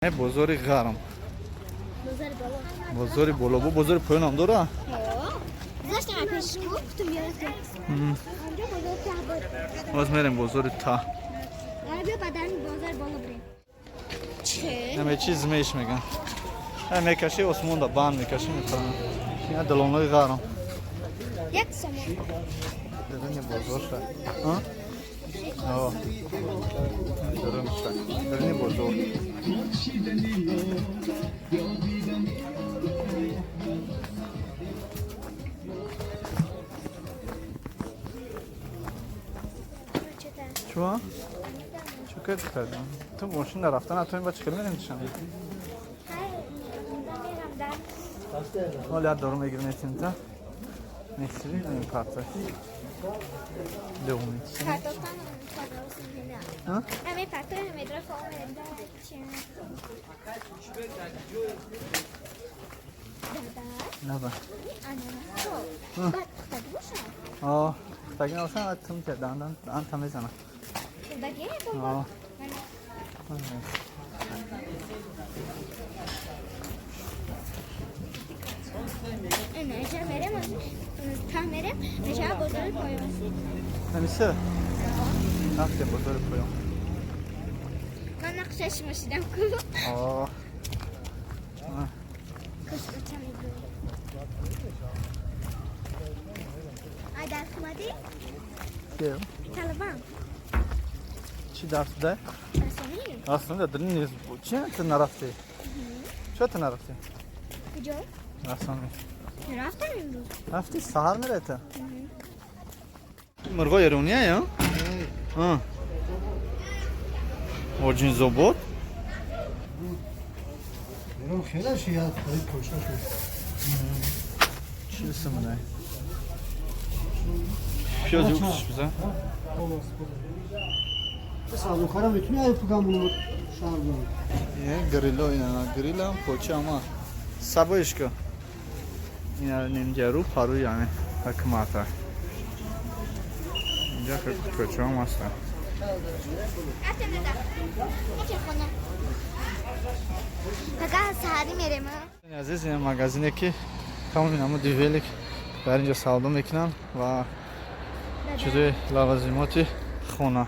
Бозори Ғарм. Бозори боло. Бозори боло. Бу бозори поён ҳам дора? Гузаштем аз пешиш ку, гуфтум биёрам. Онҷо бозори таҳ буд. Боз мерем бозори таҳ. Ара биё бадан бозори боло бирем. Чӣ? Ҳаме чиз меш меган. Ҳа мекаши осмонда банд мекаши мефаҳмам. Ина далонҳои Ғарм. 1 сомон. Даруни бозор ша. А? О. Даруни ша. Даруни бозор. Чуа? Чӣ кар кардам? Ту мошин нарафта натонем ба чӣ хел мерем душанбе? Мерам дар. Ҳол як дору мегирем метим та. Мехӯрӣ ин парта. Леонид. Картофтан А? Ҳаме парто ҳамедро фоом чи. Дада, Наба. ананасо. Баъд пухтагӣ бошад? О, пухтагӣ набошад, ад тум те дандан дан та мезанам. Пухтагӣ? О. Инҷа мерем, та мерем, мешава бозори поён. Ҳамиса? Рафтем бозори поён. Ман нақша шумо шидам ку. О. Кушбача мегӯ. Ай дарс омадӣ? Ке? Талабам. Чӣ дарс буда? Расомӣ? Расомӣ дар низ. Чи ту нарафтӣ? Чо ту нарафтӣ? Куҷо? Расомӣ. Рафтам имрӯз. Рафтӣ саҳар мерай ту? Мурғои эрония ё? А. Оҷинзобод? Эрон хеле шият қариб кушта шуд. Чӣ сумна? Пиёзи уксус бизан. Савдокара метуни ай пугамуно шаҳр бирам. Е, грило ина, грилам поча ама. Сабоишка. Ина нимҷару пару яъне ҳакмата. Инҷа кӯчаам ҳастанд. Рафтем дада. Рафтем хона. Пага саҳарӣ мерем. Азиз, ин магазине ки тамоми намуди велик дар инҷо савдо мекунанд ва чизои лавазимоти хона.